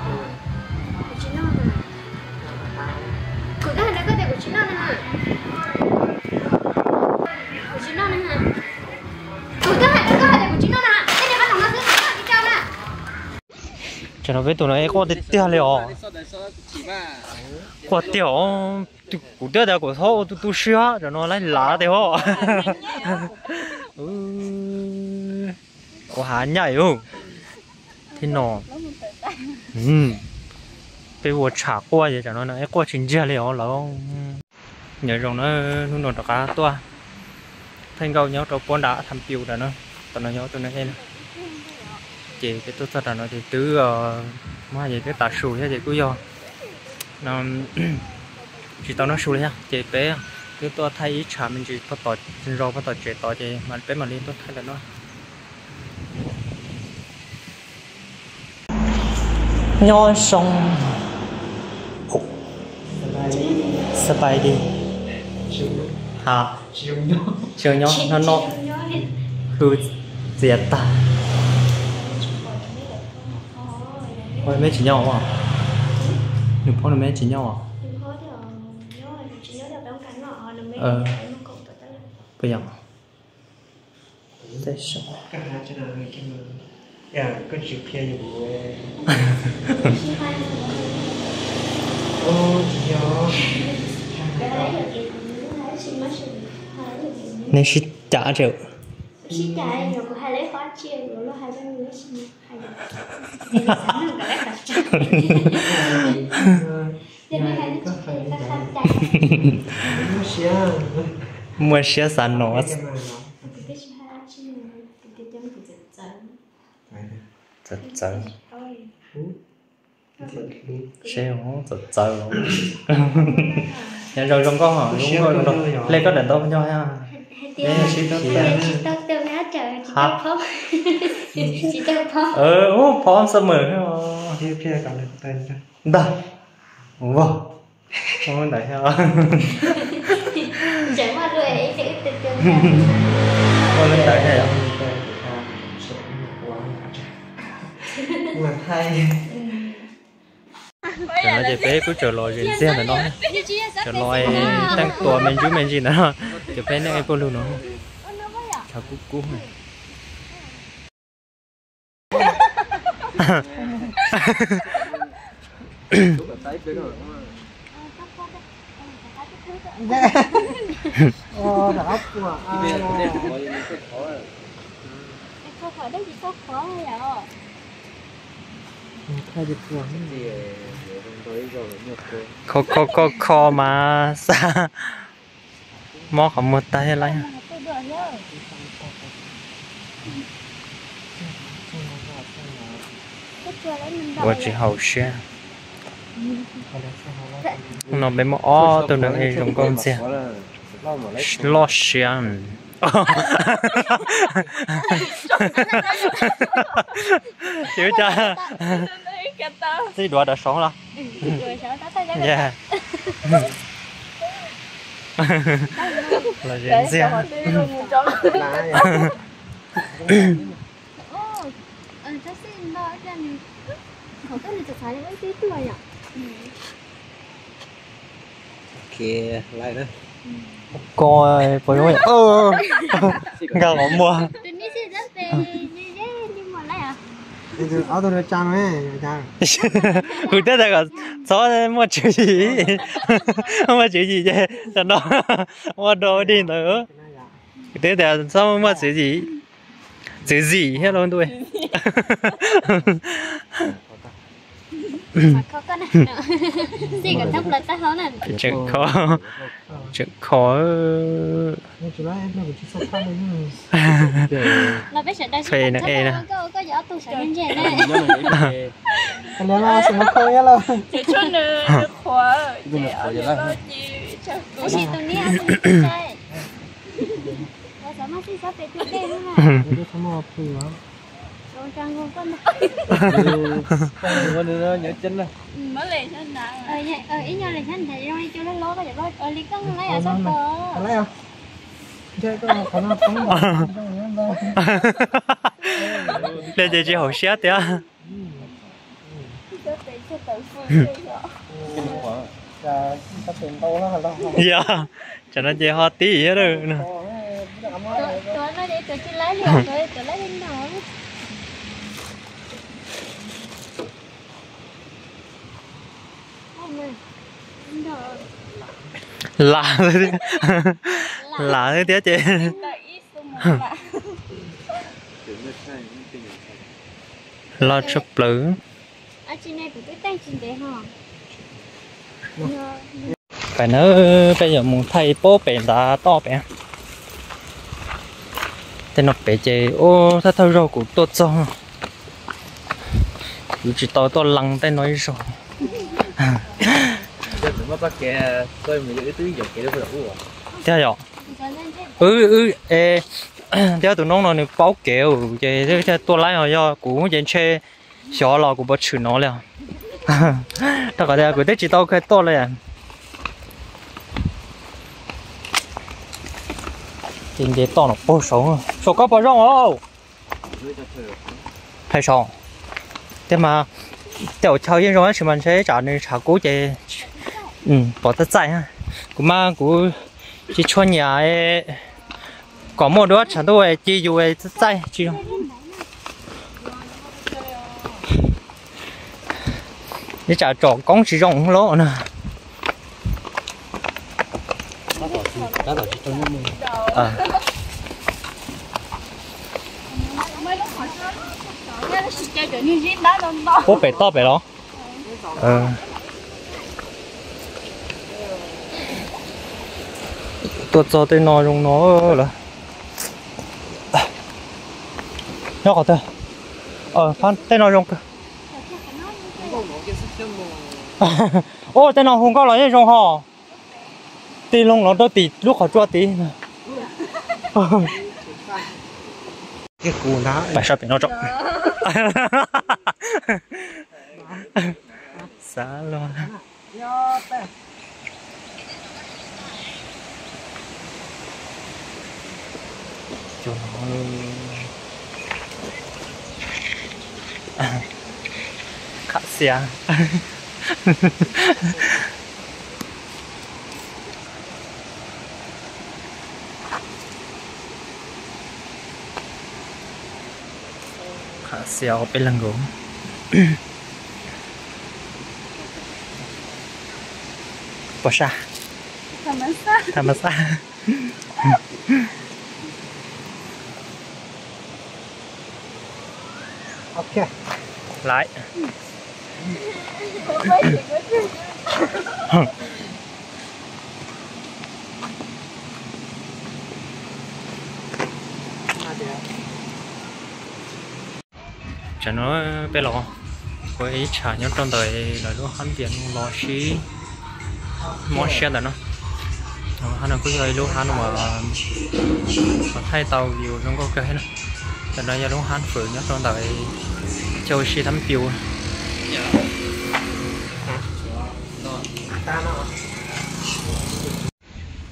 Kuv tsis noj na. Kuv twb hais rau koj tias kuv tsis noj na. Kuv tsis noj na. Kuv twb hais rau koj tias kuv tsis noj na. Tej niag paj no xwb, koj tsis tau na. Tsam no peb tus no es quaj tiag tiag li os. Quaj tiag os. Kuv twb tias kuv txhob ua tu tu siab, tsam no laib lav tiag os. Ua hav nyaij ub. Thiab no, peb ua tsham quaj ces tsam no es quaj tsis ntsiag li os lawm. Nyob zoo na, hnub no rov qab tuaj thaij nkauj nyob rau puab nram tham piu nram no, tam no nyob tus neeg ej na. Ces peb tuaj txog nram no ces twb, muab hais ces twb tav su thiab ces kuj yog no tsis tau noj su li thiab ces peb twb tuaj thaij ib tshav me ntsis phoj tom zos phoj tom tsev tod ces peb mam li tuaj thaij ntawm no. Nyob zoo. Sawv daws li. Ha. Tsis nyob no no. Hwj txias tag. Ua meb tsis nyob os? Nws phob nws meb tsis nyob os? Puas yog? Nej sib cav tseem. Muaj siab xav no. Txawv txawv. Seb txawv txawv. Nyob zoo zoo nkauj, zoo nkauj zoo nraug. Hle koj daim ntaub nco thiab. Ub, phob summer ntag. Vag. Ua ntawd thiab. Ua li ntawd thiab. Tam no ces peb kuj tseem los zem ntxiag ntawm no, tseem los teeb tua me ntsis me ntsis ntawm no, ces peb nej peb lug no, tshav kub kub. Kho kho kho kho mas xav mob qhov muag tag thiab lawm. Ua tsis haum siab. Hnub no peb muaj ob tug neeg zoo nkauj ntxiag. Loj siab. Yuav cas txij duav dav sov los? Los zem ntxiag. Ko puas zoo, nkag qhov muag. Kuv twb tias kom txhob muaj tswv yim, muaj tswv yim ces tam no ua dog dig ntawd. Kuv twb tias txhob muaj tswv yim, tswv yim thiab lauj ntuj. Tseem kho, tseem kho. Fe na e na. Li ces tsis haum siab tiag. Yog, tsam no ces ho tib thiab. Lam, lam thiab ces los tshaj plaws. Pem na, peb yuav mus thaij pob pem ntav toj pem. Tej no pem ces ub, thawj thawj zaug kuv tuaj txog, kuv tsis tau tuaj lees tej no ib zaug. Tiag yom? Wb, wb, es thiab tus noob no nws paub kev ces thiaj tuaj laib, ho yog kuv ces ntshe xyov los kuv puas tshwm no li. Rau qhov tias kuv twb tsis tau kha tuaj li. Ces nce toj no puag saud, saum koj pom zoo os. Hais saud tiag mas, tej zaum chaw yeej zoo tab sis mas ntshe tsam nws tshav kub ces pom txaij txaij. Kuv mas kuv tsis tshua nyiam kom muaj duab tshav ntuj ci yus txaij txaij tsis zoo. Ib tsam tsom koob tsis zoo lawm na. Puag pem toj pem los. Tuaj txog tej no zoo no lawm. Nyob qhov twg? Tej no zoo kawg. Ub, tej no hu nkauj los yeej zoo ho. Tig loo los rau tim lub qhov tsua tid. Pais sab pem no tso. Xav los. Kham xia. Kham xia peb leeg nkaus. Pom sab. Tham ma xaj. Laiv. Tsam no peb los ua ib tsam nyob rau ntawm lawv lub hab ntiam no los sib mob siab ntawm no. Hab no kuj yog ib lub hab uas thaij tau view zoo nkauj kawg thiab na. Ntawm no yog lub hab fawm nyob rau ntawm chaw ua si Thab Piu.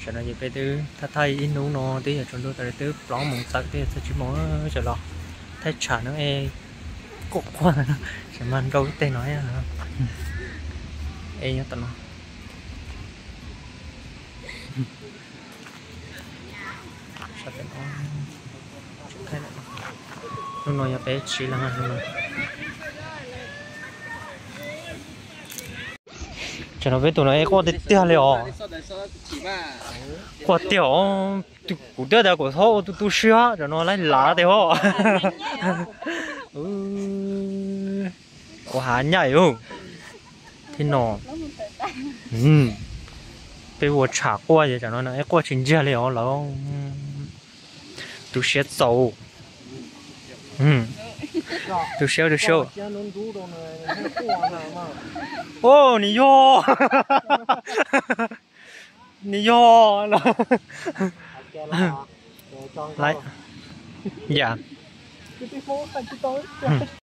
Tsam no ces peb twb thaij thaij ib hnub no twb yuav tsaus ntuj tas li, twb plaub moos tawm twb yuav txog tsib moos, tsam los thaij tsham no es quaj quaj ntawm no, tseem mag nrau ib teg no. Es nyob tom no. Hnub no yog peb tsiv leeg no. Tsam no peb tus no es quaj tiag tiag li os. Quaj tiag os. Kuv twb tias kuv txhob ua tu tu siab, tsam no laib lav tiag os. Ua hav nyaij ub. Thib no peb ua tsham quaj ces tsam no es quaj tsis ntsiag li os lawm. Tu siab txaus. Tu siab, tu siab. Ub, nws yog, nws yog lawm. Laiv. Yam.